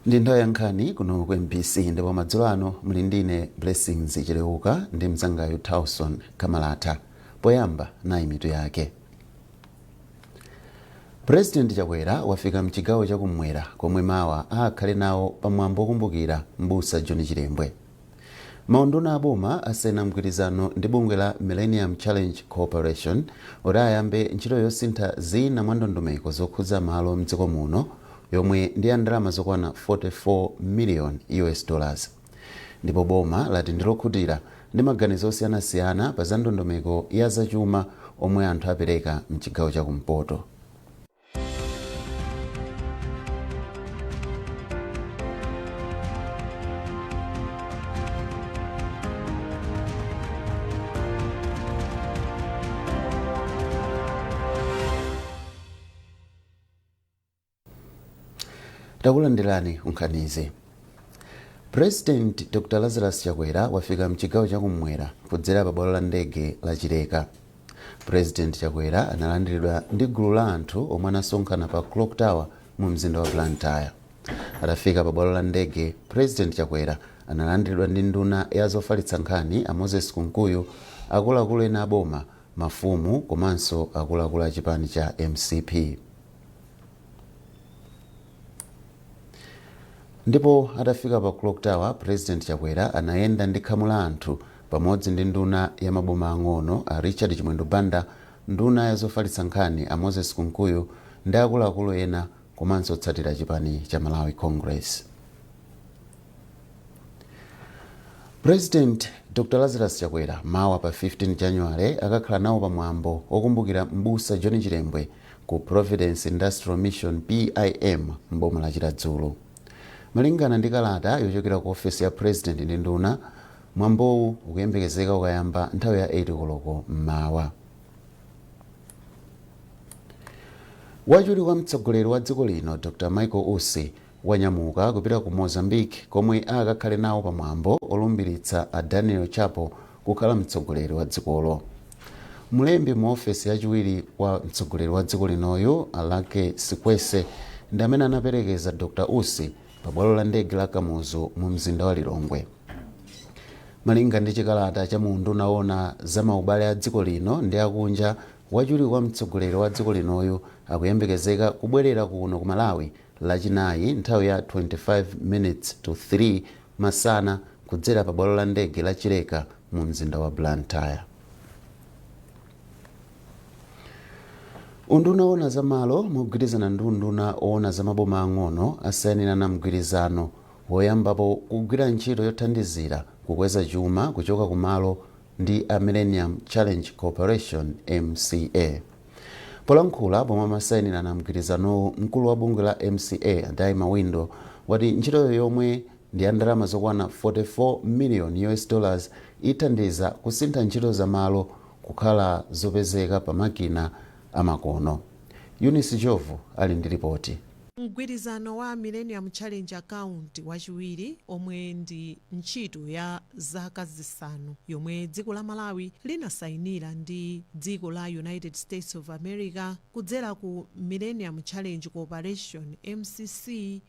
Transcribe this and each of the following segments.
Ndi nthawi ya nkhani kuno ku MBC, ndipo madzulo ano muli ndine Blessings Chileuka ndi mzangayu Towson Kamalata. Poyamba, nayi mitu yake. President Chakwera wafika mchigawo chakumwera komwe mawa akhale nawo pamwambo wokumbukira Mbusa John Chilembwe. Maunduna aboma asayina mgwirizano ndi bungwe la Millennium Challenge Corporation kuti ayambe ntchito yosintha zina mwa ndondomeko zokhudza malo mdziko muno, yomwe ndi ya ndalama zokwana 44 million US dollars. Ndipo boma lati ndilokhutira ndi maganizo osiyanasiyana pa za ndondomeko ya zachuma omwe anthu apereka mchigawo chakumpoto. Takulandirani nkhanizi. President Dr Lazarus Chakwera wafika mchigawo chakumwera kudzera pa bwalo la ndege la Chileka. President Chakwera analandiridwa ndi gulu la anthu omwe anasonkhana pa Clock Tower mu mzinda wa Blantyre. Atafika pa bwalo la ndege, President Chakwera analandiridwa ndi nduna ya zofalitsa nkhani a Moses Kunkuyu, akuluakulu ena aboma, mafumu komanso akuluakulu a chipani cha MCP. Ndipo atafika pa Clock Tower, President Chakwera anayenda ndi khamu la anthu pamodzi ndi nduna ya maboma ang'ono a Richard Chimwendo Banda, nduna ya zofalitsa nkhani a Moses Kunkuyu ndi akuluakulu ena komanso otsatira chipani cha Malawi Congress. President Dr Lazarus Chakwera mawa pa 15 January akakhala nawo pamwambo wokumbukira Mbusa John Chilembwe ku Providence Industrial Mission, PIM, mboma la Chiradzulu. Malingana ndi kalata yochokera ku ofesi ya President ndi nduna, mwambowu ukuyembekezeka ukayamba nthawi ya 8 koloko mmawa. Wachiwiri kwa mtsogoleri wa dziko lino Dr Michael Usi wanyamuka kupita ku Mozambique komwe akakhale nawo pamwambo olumbiritsa a Daniel Chapo kukhala mtsogoleri wa dzikolo. Mlembi mu ofesi yachiwiri kwa mtsogoleri wa dziko linoyu, a Luckie Sikwese, ndi amene anaperekeza Dr Usi pa bwalo la ndege la Kamuzu mu mzinda wa Lilongwe. Malinga ndi chikalata cha mu unduna woona za maubale a dziko lino ndi akunja, wachiwiri kwa mtsogoleri wa dziko linoyu akuyembekezeka kubwerera kuno ku Malawi Lachinayi nthawi ya 25 minutes to 3 masana kudzera pa bwalo la ndege la Chileka mu mzinda wa Blantyre. Unduna woona za malo mogwirizana ndi unduna woona za maboma ang'ono asayinirana mgwirizano woyambapo kugwira ntchito yothandizira kukweza chuma kuchoka kumalo ndi a Millennium Challenge Corporation, MCA. Polankhula pomwe amasayinirana mgwirizanowu, mkulu wa bungwe la MCA a Dai Mawindo wati ntchitoyo, yomwe ndi ya ndalama zokwana 44 million US dollars, ithandiza kusintha ntchito za malo kukhala zopezeka pa makina amakono. Eunice Jovu ali ndi ripoti. Mgwirizano wa Millennium Challenge Account wachiwiri, omwe ndi ntchito ya zaka 5 yomwe dziko la Malawi linasayinira ndi dziko la United States of America kudzera ku Millennium Challenge Corporation, MCC,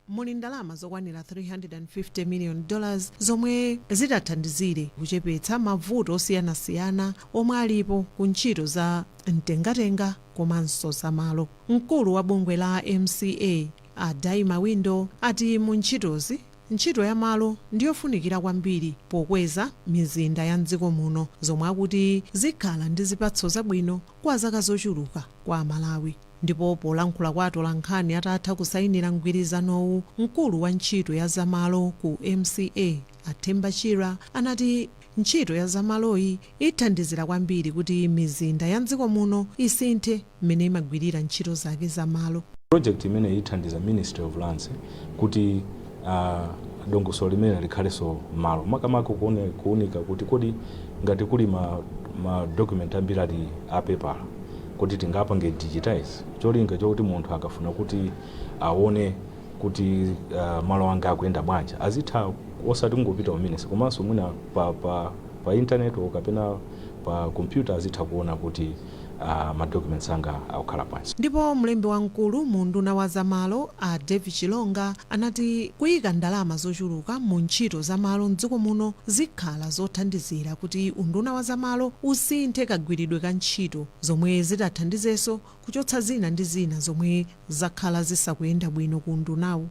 muli ndalama zokwanira 350 million dollars zomwe zitathandizire kuchepetsa mavuto osiyanasiyana omwe alipo ku ntchito za mtengatenga komanso zamalo. Mkulu wa bungwe la MCA a Dai Mawindo ati mu ntchitozi, ntchito ya malo ndiyofunikira kwambiri pokweza mizinda ya mdziko muno, zomwe akuti zikhala ndi zipatso zabwino kwa zaka zochuluka kwa Amalawi. Ndipo polankhula kwa atolankhani atatha kusayinira mgwirizanowu, mkulu wa ntchito ya zamalo ku MCA a Themba Chira anati ntchito ya zamaloyi ithandizira kwambiri kuti mizinda ya mdziko muno isinthe mmene imagwirira ntchito zake zamalo. Project imene ithandiza Ministry of Lands kuti dongosolo limene likhalenso malo, makamaka kuunika kuti kodi ngati kuli ma document ambiri ali apepala, kuti tingapange digitize, cholinga chokuti munthu akafuna kuti aone kuti malo anga akuyenda bwanji, azitha osati kungopita ku ministry, komanso mwina pa internet o kapena pa computer azitha kuona kuti Ma documents anga akukhala bwanji? Ndipo mlembi wamkulu mu unduna wa zamalo a David Chilonga anati kuyika ndalama zochuluka mu ntchito zamalo mdziko muno zikhala zothandizira kuti unduna wa zamalo usinthe kagwiridwe ka ntchito, zomwe zitathandizenso kuchotsa zina ndi zina zomwe zakhala zisakuyenda bwino ku undunawu.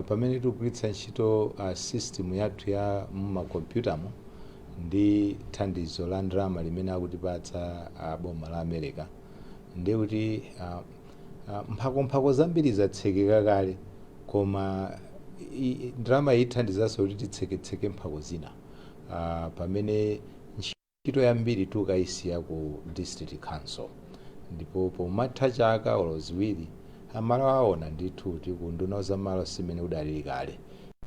Pamene tikugwiritsa ntchito system yathu ya mumakompyutamo ndi thandizo la ndalama limene akutipatsa boma la America, ndiye kuti mphakomphako zambiri zatsekeka kale, koma ndalama ithandizanso kuti titseketseke mphako zina, pamene ntchito yambiri tikayisiya ku district council. Ndipo pomatha chaka olo 2, amalo aona ndithu kuti ku unduna zamalo simene udalili kale.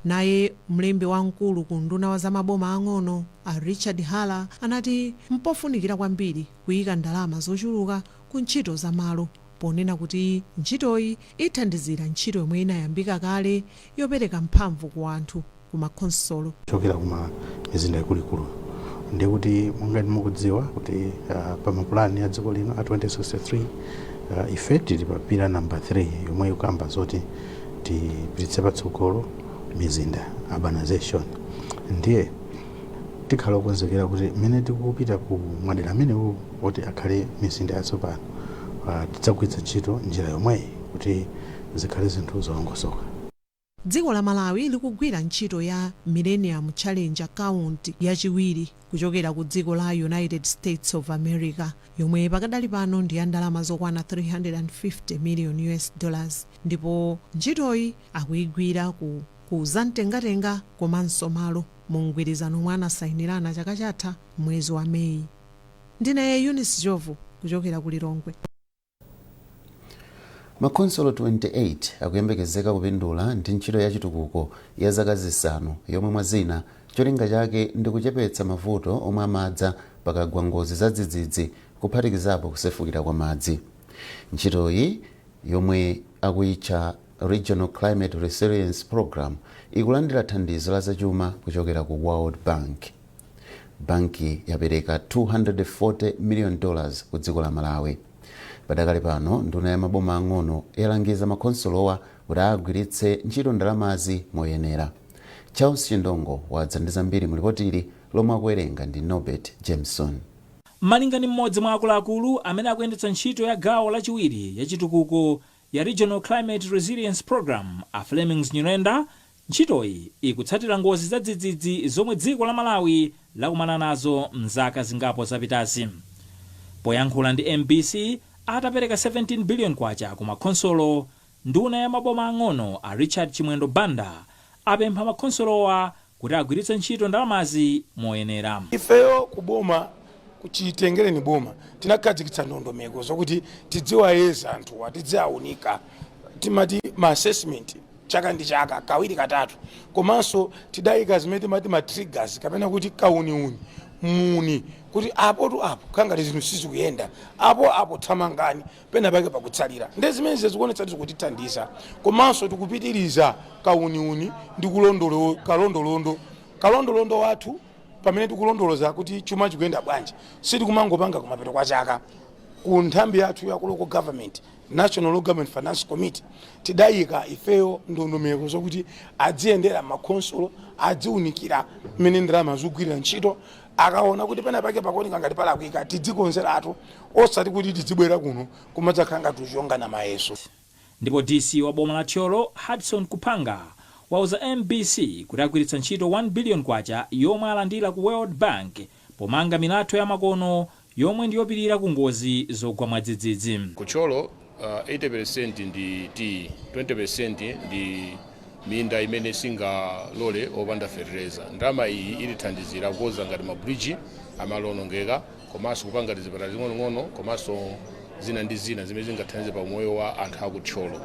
Naye mlembi wamkulu ku unduna wa zamaboma ang'ono a Richard Hala anati mpofunikira kwambiri kuyika ndalama zochuluka ku ntchito zamalo, ponena kuti ntchitoyi ithandizira ntchito yomwe inayambika kale yopereka mphamvu ku anthu ku makhonsolo. Kuchokera kuma mizinda ikuluikulu, ndiye kuti monga mukudziwa kuti pa mapulani a dziko lino a 2063, ife tili pa pillar number 3 yomwe ikukamba zoti tipititse patsogolo mizinda, urbanization. Ndiye tikhala okonzekera kuti mmene tikupita ku madera amenewo oti akhale mizinda yatsopano, tidzagwiritsa ntchito njira yomweyi kuti zikhale zinthu zolongosoka. Dziko la Malawi likugwira ntchito ya Millennium Challenge Account yachiwiri kuchokera ku dziko la United States of America, yomwe pakadali pano ndi ya ndalama zokwana 350 million US dollars, ndipo ntchitoyi akuyigwira ku zamtengatenga komanso malo mu mgwirizano omwe anasayinirana chaka chatha mwezi wa Meyi. Ndine Eunice Jovu kuchokera ku Lilongwe. Makhonsolo 28 akuyembekezeka kupindula ndi ntchito ya chitukuko ya zaka 5, yomwe mwa zina cholinga chake ndi kuchepetsa mavuto omwe amadza pakagwa ngozi za dzidzidzi, kuphatikizapo kusefukira kwa madzi. Ntchitoyi, yomwe akuyitcha Regional Climate Resilience Program, ikulandira thandizo la zachuma kuchokera ku World Bank. Banki yapereka 240 million dollars ku dziko la Malawi. Padakali pano, nduna ya maboma ang'ono yalangiza makhonsolowa kuti agwiritse ntchito ndalamazi moyenera. Charles Chindongo wadza ndi zambiri mu lipotili lomwe akuwerenga ndi Norbert Jameson. Malinga ndi mmodzi mwa akuluakulu amene akuyendetsa ntchito ya gawo lachiwiri ya chitukuko ya Regional Climate Resilience Program, a Flemings Nyirenda, ntchitoyi ikutsatira ngozi za dzidzidzi zomwe dziko la Malawi lakumana nazo mzaka zingapo zapitazi. Poyankhula ndi MBC atapereka 17 billion kwacha ku makhonsolo, nduna ya maboma ang'ono a Richard Chimwendo Banda apempha makhonsolowa kuti agwiritse ntchito ndalamazi moyenera. Ifeyo kuboma, kuchitengereni boma, tinakhazikitsa ndondomeko zokuti tidziwayeza anthuwa, tidziawunika, timati ma assessment, chaka ndi chaka kawiri katatu. Komanso tidayika zimene timati ma triggers, kapena kuti kauniuni muni, kuti apotu apo khangati zinthu sizikuyenda, apo apo thamangani, pena pake pakutsalira. Ndi zimene zikuonetsa zikutithandiza. Komanso tikupitiriza kauniuni ndi kulondolo kalondolondo kalondolondo wathu, pamene tikulondoloza kuti chuma chikuyenda bwanji. Sitikumangopanga kumapeto kwa chaka. Ku nthambi yathu ya ku local government, National Local Government Finance Committee, tidayika ifeyo ndondomeko zokuti adziyendera makhonsolo, adziunikira mmene ndalama zikugwirira ntchito. Akaona kuti pena pake pakuoneka ngati palakwika, tidzikonzeratu, osati kuti tidzibwera kuno kumadzakhala ngati tichongana mayeso. Ndipo DC wa boma la Thyolo, Hudson Kupanga, wauza MBC kuti agwiritsa ntchito 1 billion kwacha yomwe alandira ku World Bank pomanga milatho ya makono yomwe ndiyopirira ku ngozi zogwa mwadzidzidzi. Ku Thyolo 80% ndi tea, 20% ndi minda imene singalole opanda fertilizer. Ndalama iyi ilithandizira kukonza ngati mabridge amalo onongeka, komanso kupanga tizipatala zing'onong'ono, komanso zina ndi zina zimene zingathandize pa moyo wa anthu aku Thyolo.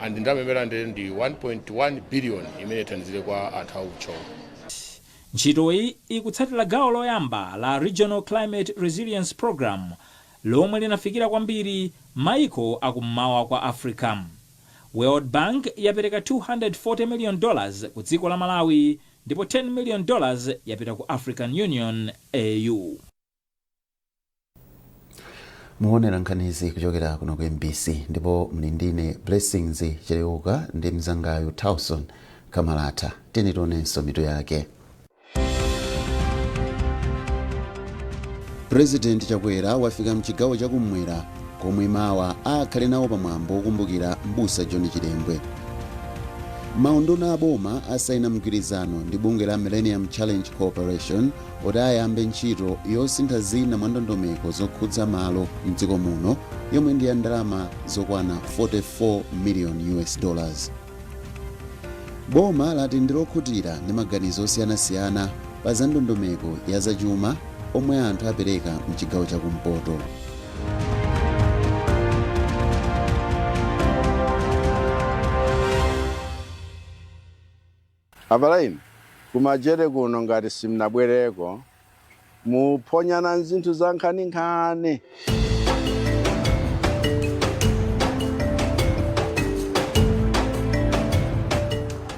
And ndalama imene alandire ndi 1.1 billion imene ithandizire kwa anthu aku Thyolo. Ntchitoyi ikutsatira gawo loyamba la Regional Climate Resilience Program lomwe linafikira kwambiri maiko akummawa kwa Africa. World Bank yapereka 240 million dollars ku dziko la Malawi, ndipo 10 million dollars yapita ku African Union, AU. Muonera nkhanizi kuchokera kuno ku MBC ndipo muli ndine Blessings Cheleuka ndi mzangayu Towson Kamalata. Tiyeni tionenso mitu yake. President Chakwera wafika mchigawo chakummwera komwe mawa akhale nawo pamwambo wokumbukira Mbusa John Chilembwe. Maunduna aboma asayina mgwirizano ndi bungwe la Millennium Challenge Corporation oti ayambe ntchito yosintha zina mwa ndondomeko zokhudza malo mdziko muno, yomwe ndi ya ndalama zokwana 44 million US dollars. Boma lati ndilokhutira ndi maganizo osiyanasiyana pa za ndondomeko ya zachuma omwe anthu apereka mchigawo chakumpoto. Abale, kumajere kuno ngati simnabwereko, muphonyana zinthu za nkhaninkhani.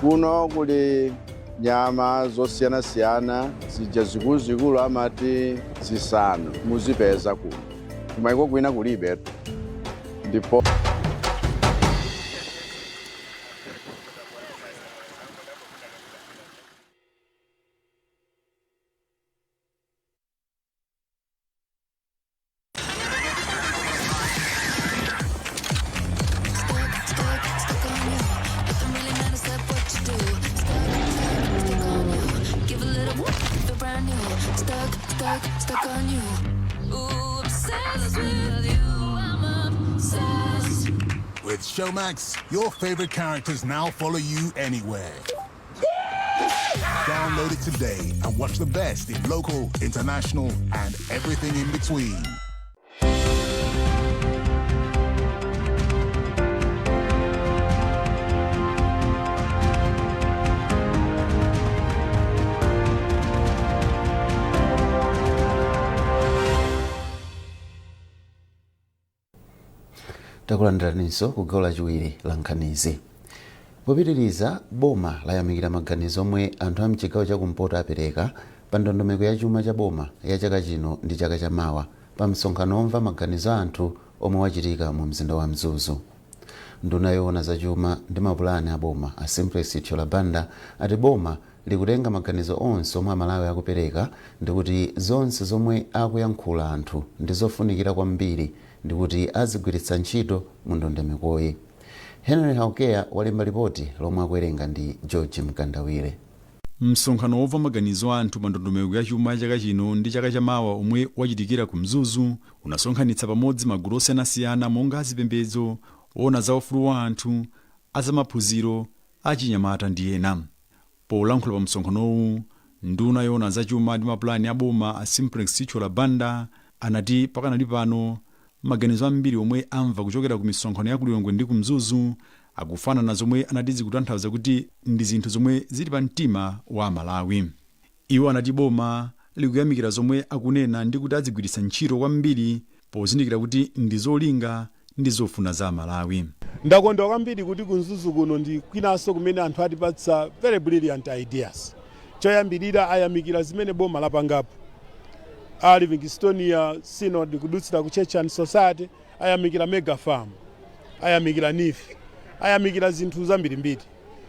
Kuno kuli nyama zosiyanasiyana, zija zikuluzikulu amati zisanu, muzipeza kuno. Kumaiko kwina kulibe. Ndipo Give a little feel brand new. Stuck, stuck, stuck on you. Ooh, obsessed with you. I'm obsessed. With Showmax, your favorite characters now follow you anywhere. Download it today and watch the best in local, international, and everything in between. Takulandiraninso ku gawo lachiwiri la nkhanizi. Popitiriza, boma layamikira maganizo omwe anthu a mchigawo chakumpoto apereka pa ndondomeko ya chuma cha boma ya chaka chino ndi chaka chamawa pa msonkhano womva maganizo a anthu omwe wachitika mu mzinda wa Mzuzu. Nduna yoona zachuma ndi mapulani a boma a Simplex Chithyola Banda ati boma likutenga maganizo onse omwe Amalawi akupereka ndikuti zonse zomwe akuyankhula anthu ndi zofunikira kwambiri ndikuti azigwiritsa ntchito mu ndondomekoyi. Henry Haukeya walemba ripoti lomwe akuwerenga ndi George Mkandawire. Msonkhano womva maganizo a anthu pa ndondomeko ya chuma chaka chino ndi chaka chamawa omwe wachitikira ku Mzuzu unasonkhanitsa pamodzi magulu osiyanasiyana monga azipembedzo, owona za ufulu wa anthu, azamaphunziro, achinyamata ndi ena. Polankhula pa msonkhanowu, nduna yoona zachuma ndi mapulani a boma a Simplex Chithyola Banda anati pakanali pano maganizo ambiri omwe amva kuchokera ku misonkhano ya ku Lilongwe ndi ku Mzuzu akufanana, zomwe anati zikutanthauza kuti ndi zinthu zomwe zili pa mtima wa Malawi. Iwo anati boma likuyamikira zomwe akunena ndi kuti azigwiritsa ntchito kwambiri pozindikira kuti ndi zolinga ndi zofuna za Malawi. Ndakondwa kwambiri kuti ku Mzuzu kuno ndi kwinanso kumene anthu atipatsa very brilliant ideas. Choyambirira, ayamikira zimene boma lapangapo. A Livingstonia Synod kudutsira ku Church and Society ayamikira mega farm, ayamikira NEEF, ayamikira zinthu zambirimbiri.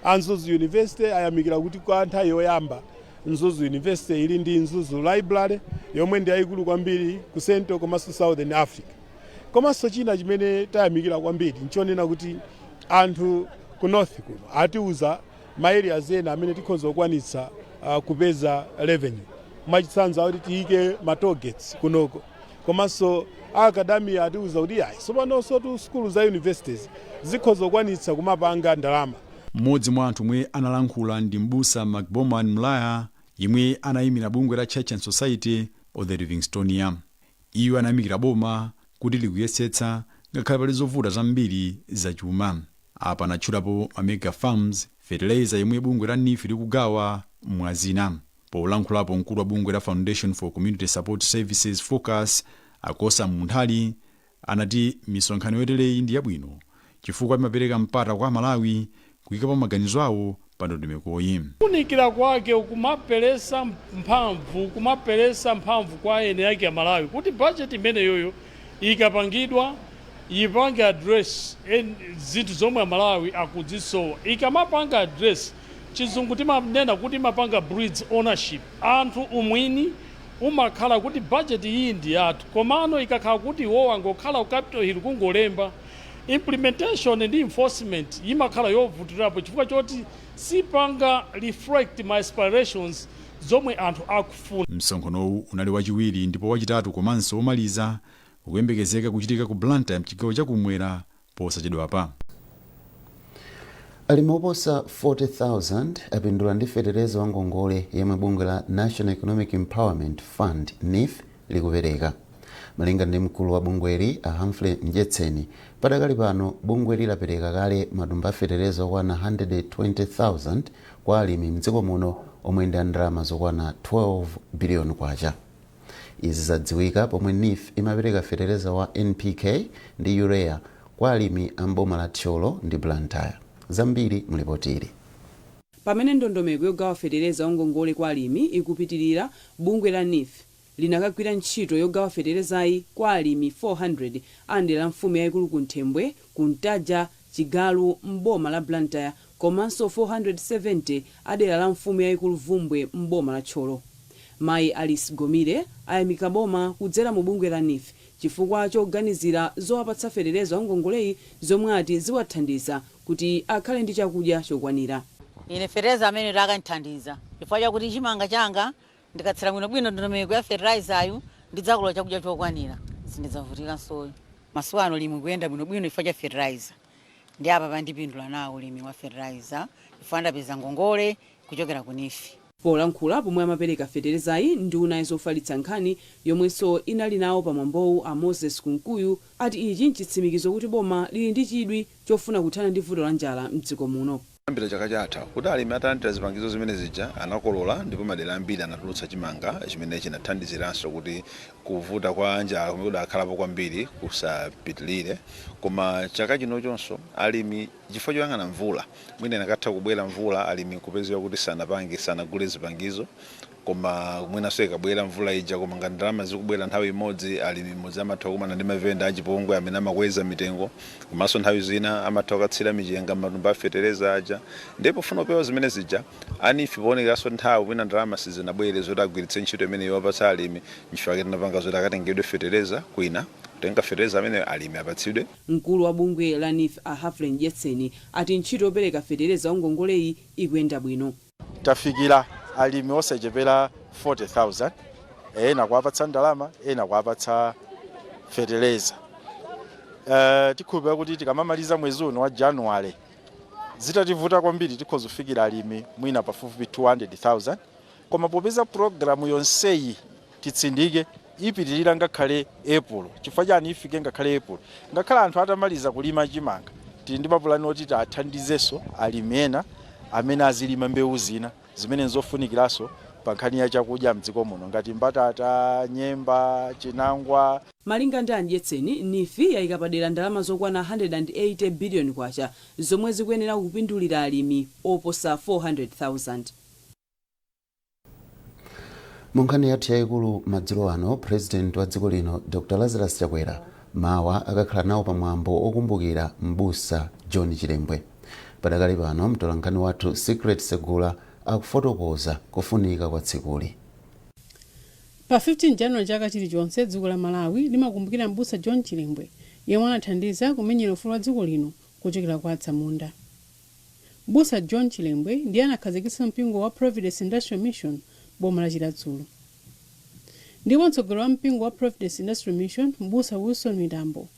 A Mzuzu University ayamikira kuti kwa nthawi yoyamba Mzuzu University ili ndi Mzuzu Library yomwe ndi yayikulu kwambiri ku Central komanso Southern Africa. Komanso china chimene tayamikira kwambiri nchonena kuti anthu ku north kuno atiuza ma areas ena amene tikhoza kukwanitsa kupeza revenue. Mwachitsanzo, akuti tiyike ma toll gates kunoko. Komanso a academia atiuza kuti ayi, sopanonso tu sukulu za universities zikhoza kukwanitsa kumapanga ndalama. Mmodzi mwa anthu omwe analankhula ndi Mbusa Macboman Mlaya, yemwe anayimira bungwe la Church and Society of the Livingstonia. Iwo anayamikira boma kuti likuyesetsa ngakhale pali zovuta zambiri zachuma. Apa anatchulapo ma mega farms, fertilizer yemwe bungwe la NEEF likugawa, mwazina. Polankhulapo, mkulu wa bungwe la Foundation for Community Support Services, Focus, Akosa Munthali, anati misonkhano yotereyi ndi yabwino chifukwa imapereka mpata kwa Amalawi kuyikapo maganizo awo pa ndondomekoyi. Kuunikira kwake kumaperesa mphamvu kwa ene yake Amalawi kuti bajeti imeneyoyo Ikapangidwa, ipange address zinthu zomwe Amalawi akuzisowa. Ikamapanga address, Chizungu timanena kuti imapanga breeds ownership, anthu umwini umakhala kuti budget iyi ndi yathu. Komano ikakhala kuti iwowa angokhala ku Capitol Hill kungolemba, implementation ndi enforcement imakhala yovutirapo chifukwa choti sipanga reflect ma aspirations zomwe anthu akufuna. Msonkhanowu unali wachiwiri, ndipo wachitatu komanso womaliza ukuyembekezeka kuchitika ku Blantyre mchigawo chakumwera posachedwapa. Alimi oposa 40,000 apindula ndi fetereza wa ngongole yemwe bungwe la National Economic Empowerment Fund, NEEF, likupereka. Malinga ndi mkulu wa bungweli, a Humphrey Mdyetseni, padakali pano bungweli lapereka kale matumba a fetereza okwana 120,000 kwa alimi mdziko muno, omwe ndi a ndalama zokwana 12 biliyoni kwacha. Izi zadziwika pomwe NEEF imapereka fetereza wa NPK ndi urea kwa alimi a mboma la Thyolo ndi Blantyre. Zambiri mulipotili. Pamene ndondomeko yogawa fetereza wangongole kwa alimi ikupitirira, bungwe la NEEF linakagwira ntchito yogawa feterezayi kwa alimi 400 a mdera la mfumu yayikulu Kunthembwe, Kuntaja, Chigalu m'boma la Blantyre komanso 470 a dera la mfumu yayikulu Vumbwe m'boma la Thyolo. Mayi Alice Gomire ayamika boma kudzera mu bungwe la NEEF chifukwa choganizira zowapatsa fetereza wangongoleyi, zomwe ati ziwathandiza kuti akhale ndi chakudya chokwanira. Ine fetereza amene akandithandiza chifukwa chakuti chimanga changa ndikatsira bwinobwino ndondomeko ya fertilizer ndidzakolola chakudya chokwanira, sindidzavutikansoyo. Masiku ano ulimi kuyenda bwinobwino chifukwa cha fertilizer, ndi apa pandipindula nawo ulimi wa fertilizer chifukwa ndapeza ngongole kuchokera ku NEEF. Polankhula pomwe amapereka feterezayi, nduna yazofalitsa nkhani yomwenso inali nawo pamwambowu, a Moses Kunkuyu, ati ichi nchitsimikizo kuti boma lili ndi chidwi chofuna kuthana ndi vuto la njala mdziko muno. Kuyambira chaka chatha, kuti alimi atalandira zipangizo zimene zija anakolola, ndipo madera ambiri anatulutsa chimanga chimene chinathandiziranso kuti kuvuta kwa njala kumene kudakhalapo kwambiri kusapitilire. Koma chaka chinochonso alimi, chifukwa choyang'ana mvula, mwina inakatha kubwera mvula, alimi kupezeka kuti sanapange, sanagule zipangizo. Koma mwinanso ikabwera mvula ija, koma ngati ndalama zikubwera nthawi imodzi, alimi mmodzi amatha kukumana ndi mavenda achipongwe amene amakweza mitengo, komanso nthawi zina amatha kukatsira michenga m'matumba a fetereza aja. Ndipo pofuna kupewa zimene zija, a NEEF poonekeranso nthawi mwina ndalama sizinabwere zoti agwiritse ntchito imene yowapatsa alimi, nchifukwa tinapanga zoti akatengedwe fetereza kwina, kutenga fetereza amene alimi apatsidwe. Mkulu wa bungwe la NEEF, a Humphrey Mdyetseni, ati ntchito yopereka fetereza wangongoleyi ikuyenda bwino. Tafikira alimi osachepera 40,000, ena kuwapatsa ndalama, ena kuwapatsa fetereza. Tikhulupirira kuti tikamamaliza mwezi uno wa Januwale, zitativuta kwambiri tikhoza kufikira alimi mwina pafupifupi 200,000. Koma popeza pulogalamu yonseyi, titsindike, ipitirira ngakhale Epulo. Chifukwa chani ifike ngakhale Epulo? Ngakhale anthu atamaliza kulima chimanga, tili ndi mapulani oti tiathandizenso alimi ena amene azilima mbewu zina zimene nzofunikiranso pa nkhani ya chakudya mdziko muno, ngati mbatata, nyemba, chinangwa. Malinga ndi a Mdyetseni, NEEF yayika padera ndalama zokwana 180 biliyoni kwacha zomwe zikuyenera kupindulira alimi oposa 400,000. Mu nkhani yathu yayikulu madzulo ano, President wa dziko lino Dr Lazarus Chakwera mawa akakhala nawo pamwambo okumbukira Mbusa John Chilembwe. Padakali pano mtolankhani wathu Secret Segula akufotokoza kufunika kwa tsikuli. Pa 15 Januwale chaka chilichonse, dziko la Malawi limakumbukira Mbusa John Chilembwe, yemwe anathandiza kumenyera ufulu wa dziko lino kuchokera kwa atsamunda. Mbusa John Chilembwe ndiye anakhazikitsa mpingo wa Providence Industrial Mission, boma la Chiradzulu. Ndipo mtsogoleri wa mpingo wa Providence Industrial Mission, Mbusa Wilson Mitambo,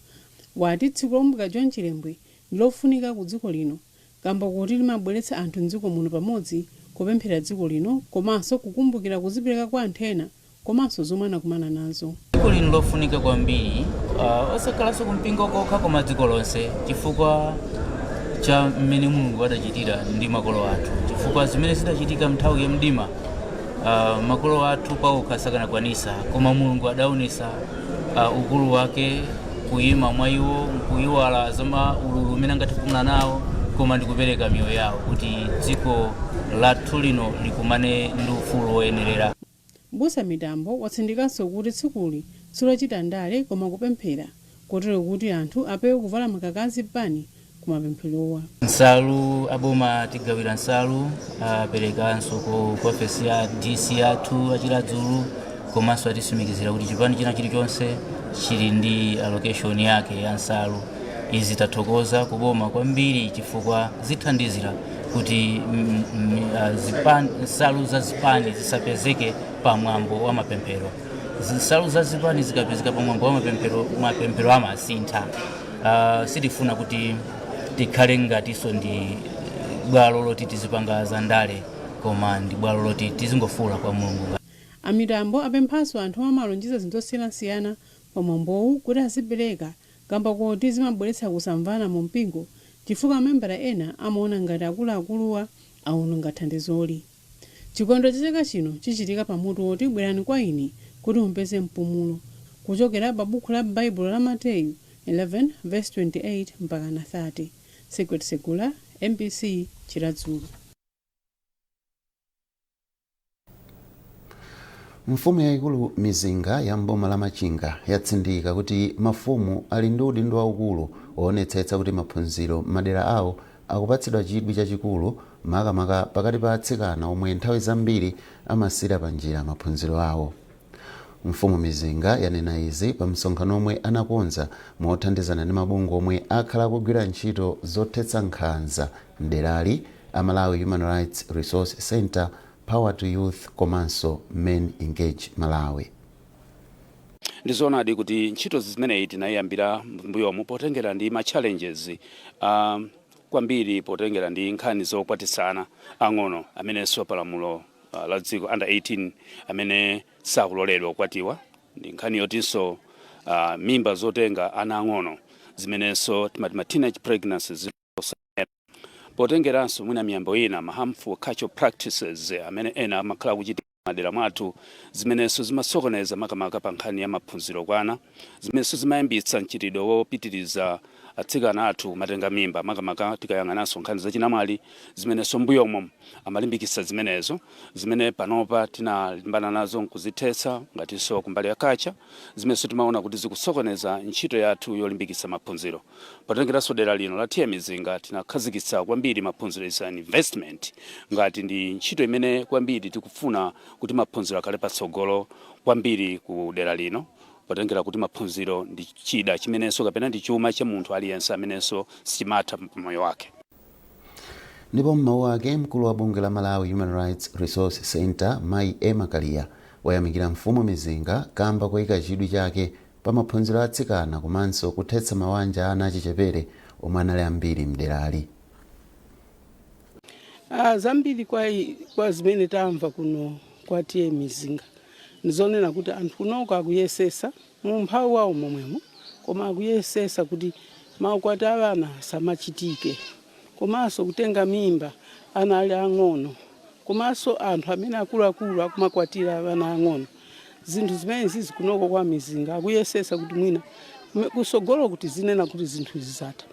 wati tsiku lokumbukira John Chilembwe ndi lofunika ku dziko lino kamba kuti limabweretsa anthu mdziko muno pamodzi kupemphera dziko lino komanso kukumbukira kuzipereka kwa anthu ena komanso zomwe anakumana nazo. Dziko lino lofunika kwambiri, osakhalanso kumpingo kokha koma dziko lonse, chifukwa cha mmene Mulungu adachitira ndi makolo athu, chifukwa zimene zidachitika mnthawi ya mdima, makolo athu pawokha sakanakwanisa, koma Mulungu adaonesa ukulu wake kuyima mwa iwo, nkuyiwala za maululu umene angathe kukumana nawo, koma ndikupereka miyoyo yawo kuti dziko lathu lino likumane ndi ufulu woyenerera. Mbusa Mitambo watsindikanso kuti tsikuli Silochita ndale koma kupemphera, kotero kuti anthu apewe kuvala makaka azipani kumapempherowa. Nsalu, aboma tigawira nsalu, aperekanso ku ofesi ya DC athu achiradzulu, komanso atisimikizira kuti chipani china chilichonse chili ndi allocation yake ya nsalu. Izi tathokoza kuboma kwambiri chifukwa zithandizira kuti nsalu za zipani zisapezeke pamwambo wa mapemphero. Nsalu za zipani zikapezeka pamwambo wa mapemphero, mapemphero amasintha. Sitifuna kuti tikhale ngatinso ndi bwalo loti tizipanga za ndale, koma ndi bwalo loti tizingofuula kwa Mulungu. Amitambo apemphanso anthu omwe amalonjeza zinthu zosiyanasiyana pamwambowu kuti azipereka, kamba koti zimabweretsa kusamvana mu mpingo chifukwa mamembala ena amaona ngati akuluakuluwa awononga thandizoli. Chikondwerero cha chaka chino chichitika pamutu woti "Bwerani kwa Ine kuti mupeze mpumulo", kuchokera pa buku la Baibulo la Mateyu 11 verse 28 mpaka na 30. Secret Segula, MBC, Chiradzulu. Mfumu yayikulu Mizinga ya mboma la Machinga yatsindika kuti mafumu ali ndi udindo waukulu woonetsetsa kuti maphunziro m'madera awo akupatsidwa chidwi chachikulu, makamaka pakati pa atsikana omwe nthawi zambiri amasiyira panjira maphunziro awo. Mfumu Mizinga yanena izi pa msonkhano omwe anakonza mothandizana ndi mabungwe omwe akhala akugwira ntchito zothetsa nkhanza mderali, a Malawi Human Rights Resource Centre, Power to Youth komanso Men Engage Malawi. Ndizoonadi kuti ntchito zimeneyi tinayiyambira mbuyomu potengera ndi ma challenges kwambiri, potengera ndi nkhani zokwatisana ang'ono amenenso palamulo la dziko under 18 amene sakuloledwa kukwatiwa, ndi nkhani yotinso mimba zotenga ana ang'ono zimenenso timati ma teenage pregnancies, potengeranso mwina miyambo ina, ma harmful cultural practices amene ena amakhala kuchitika madera mwathu, zimenenso zimasokoneza makamaka pa nkhani ya maphunziro kwa ana, zimenenso zimayambitsa mchitidwe wopitiriza atsikana athu kumatenga mimba, makamaka tikayang'ananso nkhani zachinamwali zimenenso mbuyomo amalimbikitsa zimenezo, zimene panopa tinalimbana nazo nkuzithetsa, ngatinso kumbali ya culture zimenenso timaona kuti zikusokoneza ntchito yathu yolimbikitsa maphunziro. Potengeranso dera lino la T/A Mizinga, tinakhazikitsa kwambiri maphunziro is an investment, ngati ndi ntchito imene kwambiri tikufuna kuti maphunziro akhale patsogolo kwambiri ku dera lino, potengera kuti maphunziro ndi chida chimenenso kapena ndi chuma cha munthu aliyense amenenso sichimatha pamoyo wake. Ndipo m'mawu ake, mkulu wa bungwe la Malawi Human Rights Resource Centre, Mayi Emma Kaliya, wayamikira Mfumu Mizinga kamba koyika chidwi chake pa maphunziro atsikana komanso kuthetsa mawanja a ana achichepere omwe anali ambiri mderali. Zambiri kwa zimene tamva kuno kwa T/A Mizinga ndizonena kuti anthu kunoko akuyesesa mu umphawi wawo momwemo, koma akuyesesa kuti maukwati a ana asamachitike, komanso kutenga mimba ana ali ang'ono, komanso anthu amene akuluakulu akumakwatira ana ang'ono. Zinthu zimene zizi kunoko kwa Mizinga akuyesesa kuti mwina kusogolo kuti zinena kuti zinthu izi zatha.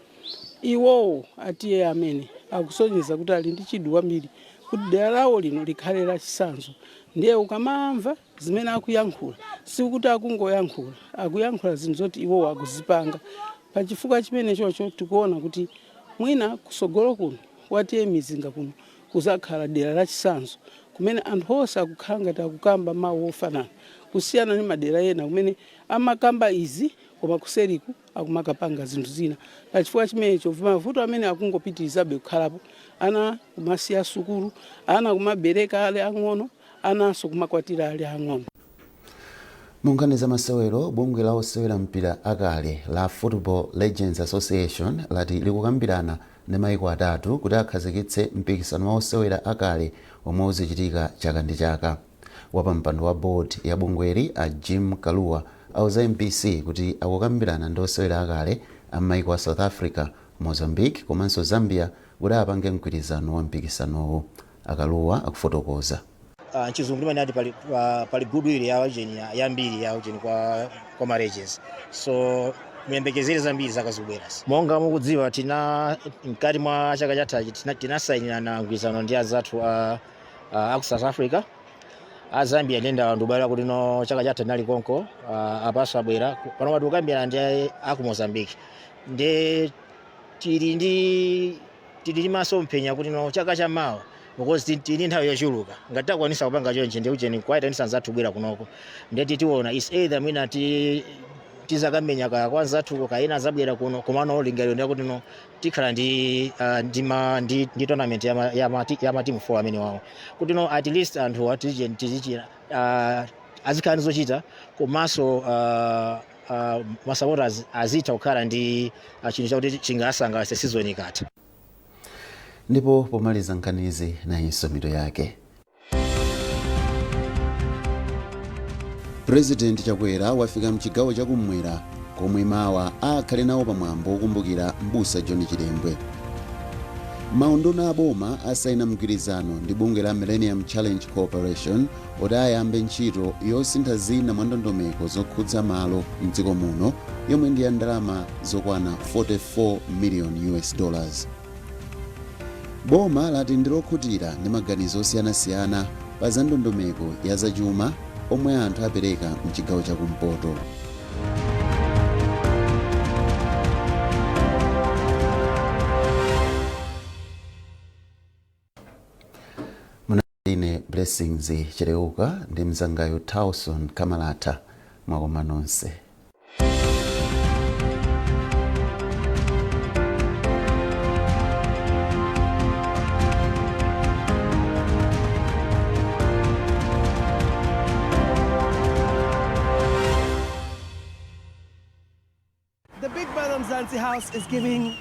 Iwowo a T/A amene akusonyeza kuti ali ndi chidwi kwambiri kuti dera lawo lino likhale lachitsanzo. Ndiye ukamamva zimene akuyankhula, sikuti akungoyankhula, akuyankhula zinthu zoti iwowo akuzipanga. Pachifukwa chimene chocho tikuona kuti mwina kusogolo kuno kwa T/A Mizinga kuno kuzakhala dera lachitsanzo kumene anthu onse akukhala ngati akukamba mawu ofanana, kusiyana ndi madera ena kumene amakamba izi koma kuseriku akumakapanga zinthu zina. Pachifukwa chimenecho mavuto amene akungopitirizabe kukhalapo, ana kumasiya sukulu, ana kumabereka ali ang'ono, ananso kumakwatira ali ang'ono. Mu nkhani za masewero, bungwe la osewera mpira akale la Football Legends Association lati likukambirana ndi maiko atatu kuti akhazikitse mpikisano wa osewera akale omwe uzichitika chaka ndi chaka. Wapampando wa board ya bungweli, a Jim Kalua, auza MBC kuti akukambirana ndi osewera akale a maiko a South Africa, Mozambique komanso Zambia kuti apange mgwirizano wa mpikisanowu. Akaluwa akufotokoza. Mchizungu timanati pali goodwill ya ujeni yambiri ya ujeni kwa ma legends, so muyembekezere zambiri zaka zikubwerazi. Monga mukudziwa, tina mkati mwa chaka chathachi tinasayinirana mgwirizano ndi anzathu a ku South Africa. A Zambia ndenda ndubala kuti no chaka chatha nali konko, apaso abwera pano pati kukambirana ndi aku Mozambique, ndi tili ndi masomphenya kuti no chaka chamawa, because tili nthawi yochuluka, ngati takwanisa kupanga chonchi ndi ucheni kwayitanisa anzathu kubwera kunoko, ndeti tiona is either mwina tizakamenya kaya kwa anzathuko, kayina azabwera kuno. Komano lingaliro ndiyakuti no tikhala ndi ndi, ma, ndi, ndi tournament ya matimu 4 amene wawo, kuti no at least anthu tizichira azikhala ndi zochita, komanso masupporters azitha kukhala ndi chinthu chakuti chingasangalatse season ikatha. Ndipo pomaliza nkhanizi, nayinso mitu yake. President Chakwera wafika mchigawo chakummwera komwe mawa akhale nawo pamwambo wokumbukira Mbusa John Chilembwe. Maunduna aboma asayina mgwirizano ndi bungwe la Millennium Challenge Corporation oti ayambe ntchito yosintha zina mwa ndondomeko zokhudza malo mdziko muno, yomwe ndi ya ndalama zokwana 44 million US dollars. Boma lati ndilokhutira ndi maganizo osiyanasiyana pa za ndondomeko ya zachuma omwe anthu apereka mchigawo chakumpoto. Ine Blessings Chereuka ndi mzangayo Towson Kamalata, mwakoma nonse. The Big Brother Mzansi house is giving